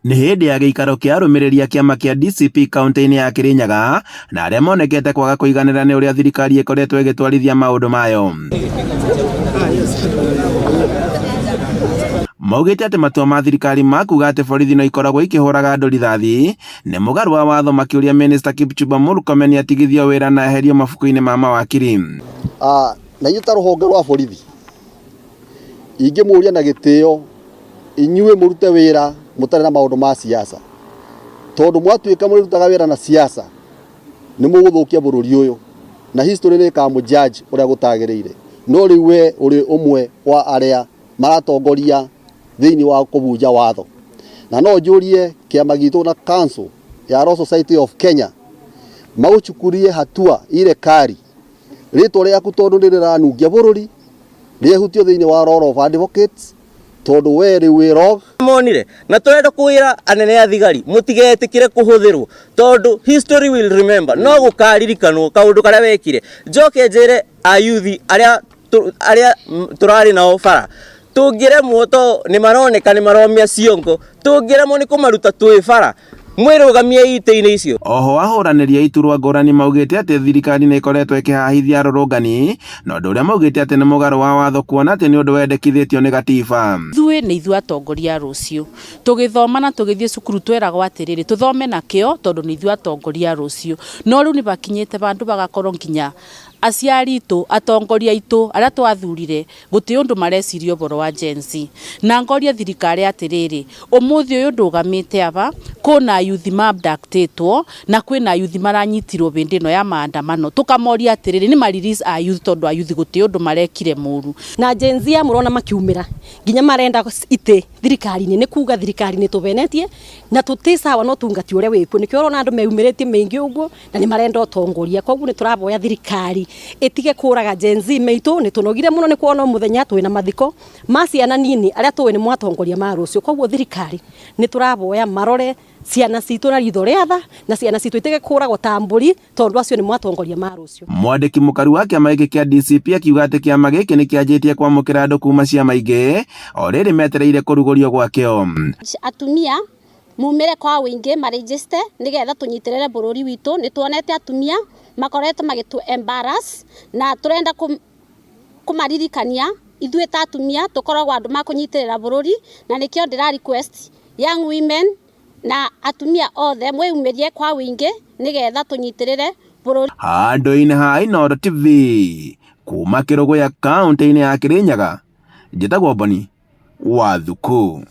Nĩ hĩndĩ ya gĩikaro kĩa arũmĩrĩri a kĩama kĩa DCP kaunti-inĩ ya Kirinyaga na arĩa monekete kwaga kũiganĩra nĩ ũrĩa thirikari ĩkoretwo ĩgĩtwarithia maũndũ mayo. Maugĩte atĩ matua ma thirikari ma kuga atĩ borithi no ikoragwo ikĩhũraga andũ rithathi nĩ mũgarũ wa watho makĩũria Minista Kipchumba Murkomen atigithio wĩra na eherio mabuku-inĩ ma mawakiri. Na inyuĩ ta rũhonge rwa borithi ingĩmũria na gĩtĩo inyuĩ mũrute wĩra mũtarĩ na maũndũ ma siasa, tondũ mwatuĩka mũrĩrutaga wĩra na siasa nĩ mũgũthũkia bũrũri ũyũ na history nĩ ĩkamũ judge ũrĩa gũtagĩrĩire. No rĩu we ũrĩ ũmwe wa arĩa maratongoria thĩinĩ wa kũbunja watho, na no njũrie kĩama gitũ na council ya Law Society of Kenya magũchukurie hatua ile kali rĩtwa rĩaku tondũ nĩ rĩranungia bũrũri rĩehutio thĩinĩ wa Roll of Advocates tondũ we rĩu wĩ rogue. Monire na turenda kwira anene a thigari mutigetikire kuhuthirwo tondu history will remember, no gukaririkanwo kaundu karia wekire. Njoke njire ayuthi aria aria turari nao bara tungiremwo to ni maroneka ni maromia ciongo, tungiremwo ni kumaruta twi bara mwirugamie itĩ-inĩ icio. Oho ahũranĩri a iturwa ngũrani maugĩte atĩ thirikari nĩ ĩkoretwo ĩkĩhahithia arũrũngani na ũndũ ũrĩa maugĩte atĩ nĩ mũgarũ wa watho kuona atĩ nĩ ũndũ wendekithĩtio nĩ gatiba. Ithuĩ nĩ ithuĩ atongoria a rũciũ, tũgĩthoma na tũgĩthiĩ cukuru tweragwo atĩrĩrĩ tũthome na kĩo tondũ nĩ ithuĩ atongoria a rũciũ, no rĩu nĩ bakinyĩte vandũ bagakorwo nginya aciari itũ atongoria aitũ arĩa twathurire gũtirĩ ũndũ mareciria ũhoro wa Gen Z. Na ngoria thirikari atĩrĩrĩ, ũmũthĩ ũyũ ndũgamĩte aba kwĩna ayuthi ma abductĩtwo na kwĩna ayuthi maranyitirwo hĩndĩ ĩno ya maandamano, tũkamoria atĩrĩrĩ nĩ ma release ayuthi tondũ ayuthi gũtirĩ ũndũ marekire mũru. Na Gen Z mũrona makiumĩra nginya marenda itĩ thirikari-inĩ, nĩ kuga thirikari nĩ tũvenetie na tũti sawa no tungati ũrĩa wĩkuo, nĩkĩo ũrona andũ meyumĩrĩtie maingĩ ũguo na nĩ marenda ũtongoria. Koguo nĩ tũravoya thirikari ĩtige kũraga Gen Z meitũ, nĩ tũnogire mũno nĩ kuona mũthenya twĩna mathiko ma ciana nini arĩa tũĩ nĩ mwatongoria ma rũciũ. Koguo thirikari nĩ tũravoya marore ciana citũ na ritho rĩa tha na ciana citũ itige kũragwo ta mbũri tondũ acio nĩ mwatongoria ma rũciũ. Mwandĩki mũkaru wa kĩama gĩkĩ kĩa DCP akiuga atĩ kĩama gĩkĩ nĩ kĩanjĩtie kwamũkĩra andũ kuma ciama ingĩ o rĩrĩ metereire kũrugũrio gwakĩo. Atumia mumire kwa wingi maregister nigetha tunyitirire bururi witu. Ni tuonete atumia makoretwo magitu embarrass na turenda kumaririkania ithuĩ ta atumia tukoragwo andu ma kunyitirira bururi, na nikio ndira request young women na atumia othe mwiyumirie kwa wingi nigetha tunyitirire bururi. Handũ-inĩ ha Inooro TV kuma Kĩrũgũya kaunti-inĩ ya Kĩrĩnyaga, njĩtagwo Boni wa Thuku.